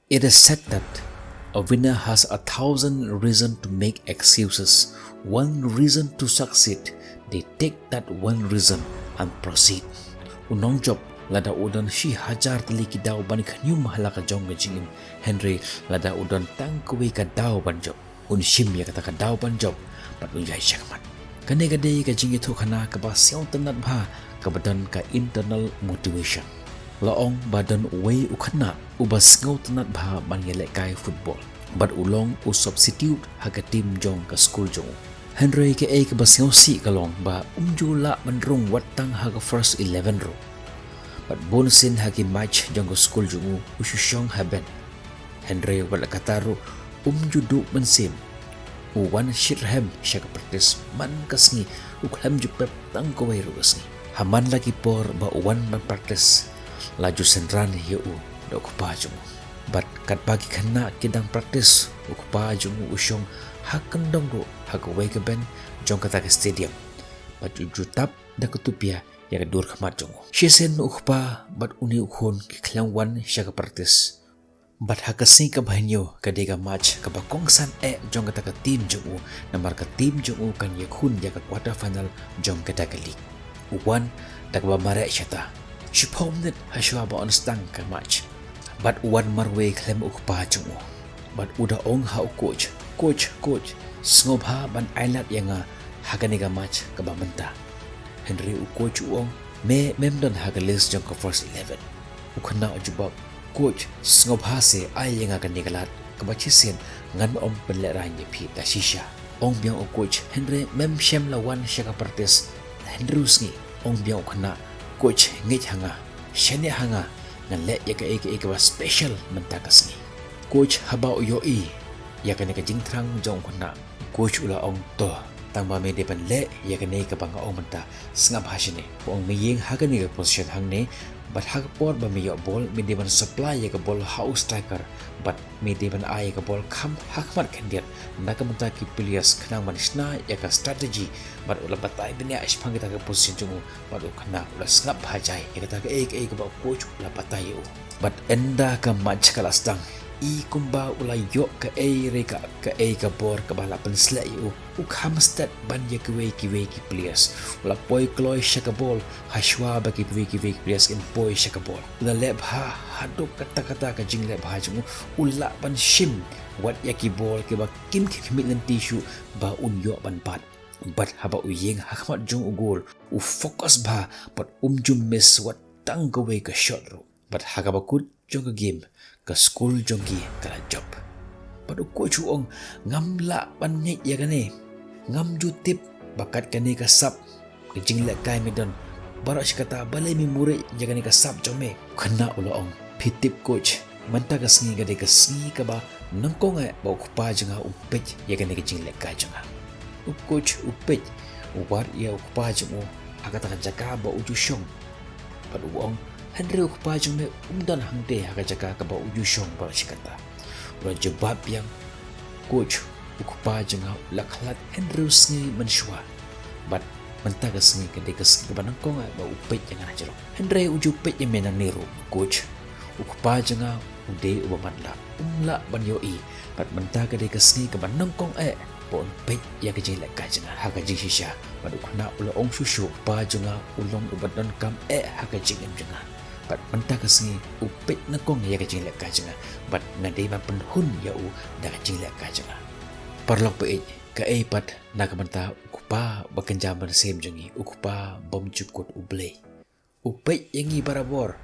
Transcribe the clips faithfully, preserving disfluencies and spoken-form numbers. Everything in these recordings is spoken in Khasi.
It is said that a winner has a thousand reasons to make excuses, one reason to succeed. They take that one reason and proceed. U nongjop lada u don shi hajar tylli ki daw ban khñium ha la ka jong ka jingim, hynrei lada u don tang kawei ka daw ban jop, un shim ïa kata ka daw ban jop bad un ïaid shakhmat. Kane ka dei ka jingïathuhkhana kaba sngewtynnat bha kaba don ka internal motivation. La ong ba don uwei u khynnah uba sngewtynnat bha ban ïalehkai football bad u long u substitute ha ka team jong ka skul jong u. Hynrei kaei kaba sngewsih ka long ba um ju lah ban rung wat tang ha ka first eleven ruh. Bad bun sien ha ki match jong ka skul jong u u shu shong ha bench. Hynrei wat la katta ruh um ju duh mynsiem. U wan shitrhem sha ka practice man ka sngi, u khlem ju pep tang kawei ruh ka sngi. Ha man la ki por ba u wan ban practice, la ju synran ïa u da u kpa jong u. Bad katba ki khynnah ki dang practice, u kpa jong u u shong ha kyndong ruh ha kawei ka bench jong kata ka stadium. Bad u ju tap da ka tupia ïa ka dur khmat jong u. Shisien u kpa bad une u khun ki khlem wan sha ka practice. Bad ha ka sngi kaba hynñiew ka dei ka match kaba kongsan eh jong kata ka team jong u, namar ka team jong u kan ïakhun ïa ka quarter final jong kata ka league. U wan da kaba mareh shata shiphew minit ha shuwa ba yn sdang ka match. Bad u wan marwei khlem u kpa jong u. Bad u da ong ha u coach, "Coach, coach, sngewbha ban ailad ïa nga ha kane ka match kaba mynta." Hynrei u coach u ong, "Me mem don ha ka list jong ka first eleven." U khynnah u jubab, "Coach, sngewbha se ai ïa nga kane ka lad, kaba shisien ngan ym pynlehraiñ ïa phi da shisha." Ong biang u coach, "Hynrei mem shym la wan sha ka practice hynriew sngi." Ong biang u khynnah, "Coach, ngeit ha nga, shaniah ha nga, ngan leh ïa kaei kaei kaba special mynta ka sngi." Coach haba u ïohi ïa kane ka jingthrang jong u khynnah, coach u la ong, "To, tang ba me dei ban leh ïa kane kaba nga ong mynta, sngap ha shane." U ong, "Me ïeng ha kane ka position hangne, bad ha ka por ba me ïoh bol, me dei ban supply ïa ka bol ha u striker, bad me dei ban ai ïa ka bol kham ha khmat khyndiat na ka bynta ki players khnang ban shna ïa ka strategy." Bad u la batai bniah shaphang kata ka position jong u, bad u khynnah u la sngap ha jai ïa kata kaei kaei kaba u coach u la batai ïa u. Bad ynda ka match ka la sdang, i kumba u la ïoh kaei re ka, kaei ka bor kaba la pynsleh ïa u, u kham stet ban ïa kiwei kiwei ki players. U la poi kloi sha ka bol ha shuwa ba kiwei kiwei ki players kin poi sha ka bol. U la leh bha haduh katta katta ka jingleh bha jong u, u lah ban shim wat ïa ki bol kiba kim khmih lynti shuh ba un ïoh ban bat. Bad haba u ïeng ha khmat jong u goal, u focus bha bad um ju miss wat tang kawei ka shot ruh. Bad ha kaba kut jong ka game, ka skul jong ki ka la jop. Bad u coach u ong, "Ngam lah ban ngeit ïa kane. Ngam ju tip ba kat kane ka sap ka jinglehkai me don. Baroh shi katta balei me murih ïa kane ka sap jong me?" U khynnah u la ong, "Phi tip coach, mynta ka sngi ka dei ka sngi kaba nyngkong eh ba u kpa jong nga u peit ïa kane ka jinglehkai jong nga." U coach u peit, u wad ïa u kpa jong u ha kata ka jaka ba u ju shong. Bad u ong, "Hynrei u kpa jong me um don hangte ha ka jaka kaba u ju shong baroh shi katta." U la jubab biang, "Coach, u kpa jong nga u la khlad hynriew sngi mynshuwa. Bad mynta ka sngi ka dei ka sngi kaba nyngkong eh ba u peit ïa nga hajrong. Hynrei u ju peit ïa me nangne ruh, coach. U kpa jong nga u dei uba mat lad, um lah ban ïohi. Bad mynta ka dei ka sngi kaba nyngkong eh ba un peit ïa ka jinglehkai jong nga." Ha ka jingshisha, bad u khynnah u la ong shuh shuh, "U kpa jong nga u long uba donkam eh ha ka jingim jong nga. Bad mynta ka sngi u peit nyngkong ïa ka jinglehkai jong nga, bad nga dei ban pynhun ïa u da ka jinglehkai jong nga." Paralok ba ïeit, kaei pat na ka bynta u kpa ba kynja mynsiem jong ngi, u kpa bymjukut U Blei. U peit ïa ngi barabor.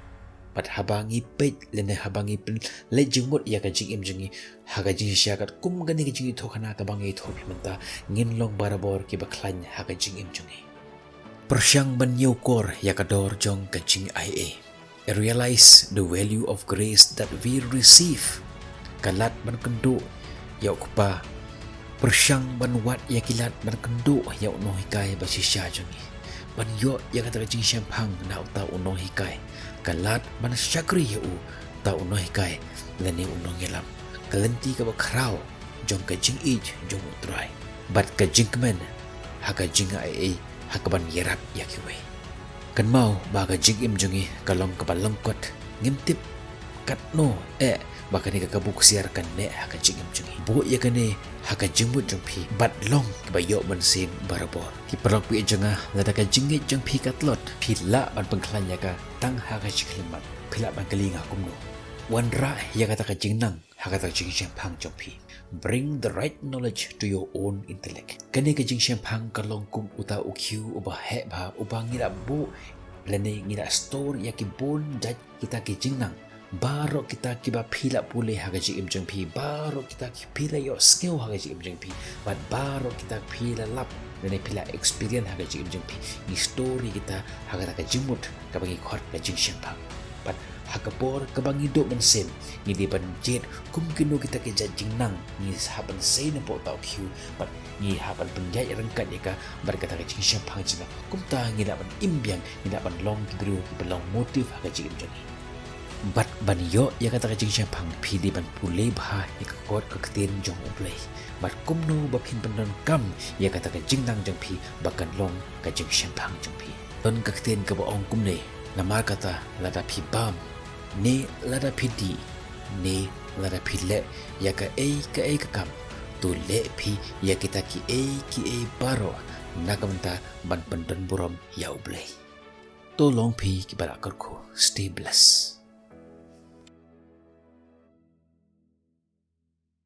Bad haba ngi peit lane haba ngi pynleit jingmut ïa ka jingim jong ngi ha ka jingshisha, katkum kane ka jingïathuhkhana kaba ngi ïathuh mynta, ngin long barabor kiba khlaiñ ha ka jingim jong ngi. Pyrshang ban ñiewkor ïa ka dor jong ka jingaiei. Realize the value of grace that we receive. Ka lad ban kynduh ïa u kpa. Pyrshang ban wad ïa ki lad ban kynduh ïa u nonghikai ba shisha jong ngi, ban ïoh ïa kata ka jingshemphang na uta u nonghikai. Ka lad ban shakri ïa uta u nonghikai lane u nongïalam. Ka lynti kaba khraw jong ka jingïeit jong U Trai, bad ka jingkmen ha ka jingaiei ha kaban ïarap ïa kiwei. Kynmaw ba ka jingim jong ngi ka long kaba lyngkot. Ngim tip Katno eh ba kane ka kabu ksiar kan neh ha ka jingim jong ngi. Buh ïa kane ha ka jingmut jong phi bad long kiba ïoh mynsiem barabor. Ki paralok baieit jong nga, lada ka jingngeit jong phi ka tlot, phi lah ban pynkhlaiñ ïa ka tang ha ka jingkhlem mat. Phi lah ban kylli nga kumno? Wanrah ïa kata ka jingnang ha kata ka jingshemphang jong phi. Bring the right knowledge to your own intellect. Kane ka jingshemphang ka long kum uta u khiew uba heh bha, uba ngi lah buh lane ngi lah store ïa ki bun jait kita ki jingnang. Baroh kita kiba phi lah pule ha ka jingim jong phi, baroh kita ki phi lah ïohsngew ha ka jingim jong phi, bad baroh kita phi lah lap lane phi lah experience ha ka jingim jong phi, ngi store ïa kita ha kata ka jingmut kaba ngi khot ka jingshemphang. Bad ha ka por kaba ngi duh mynsiem, ngi dei ban jied kum kino kita ki jait jingnang, ngi hap ban sei na poh uta u khiew, bad ngi hap ban pynïaid ryngkat ïa ka bad kata ka jingshemphang jong nga. Kumta ngi lah ban im biang, ngi lah ban long ki briew kiba long motive ha ka jingim jong ngi. Bad ban ïoh ïa kata ka jingshemphang, phi dei ban pule bha ïa ka kot ka ktien jong U Blei. Bad kumno ba phin pyndonkam ïa kata ka jingnang jong phi ba kan long ka jingshemphang jong phi. Don ka ktien kaba ong kumne, namar kata lada phi bam, ne lada phi dih, ne lada phi leh ïa kaei kaei ka kam, to leh phi ïa kita kiei kiei baroh na ka bynta ban pyndon burom ïa U Blei. To long phi kiba la kyrkhu. Stay blessed.